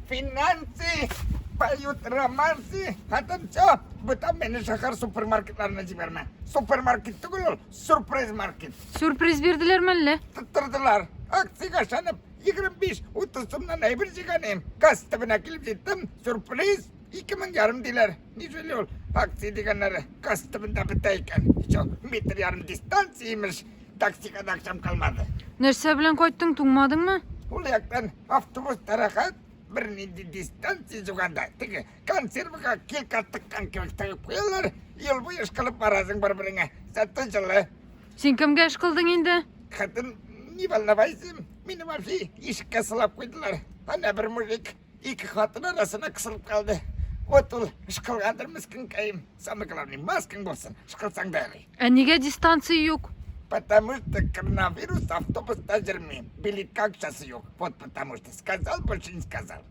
Финансы, поют романсы. Хатын, все, бүтән мине шәһәр супермаркетларына җибәрмә. Супермаркет түгел ул, сюрприз маркет. Сюрприз бирделәрме әллә? Тоттырдылар. Акциягә ышанып, 25-30 сумнан әйбер җыйган идем. Касса төбенә килеп җиттем, сюрприз, 2000 ярым диләр. Ничек ул акция дигәннәре касса төбендә бетә икән. Еще метр ярым дистанция имеш. Таксига да акчам калмады. Нәрсә белән кайттың, туңмадыңмы? Ул яктан автобуста рәхәт, бернинди дистанция юк анда. Теге консервага килка тыккан кебек тыгып куялар, юл буе ышкылып барасың бер-береңә. Зато җылы. Син кемгә эш кылдың инде? Хатын, не волновайся, мине вообще ишеккә сылап куйдылар. Ана бер мужик ике хатын арасына кысылып калды. Вот ул ышкылгандыр мескенкәем. Самое главное, маскаң булсын, ышкылсаң да ярый. Ә нигә дистанция юк? Потому что коронавирус автобуста йөрми. Билетка акчасы юк. Вот потому что сказал, больше не сказал.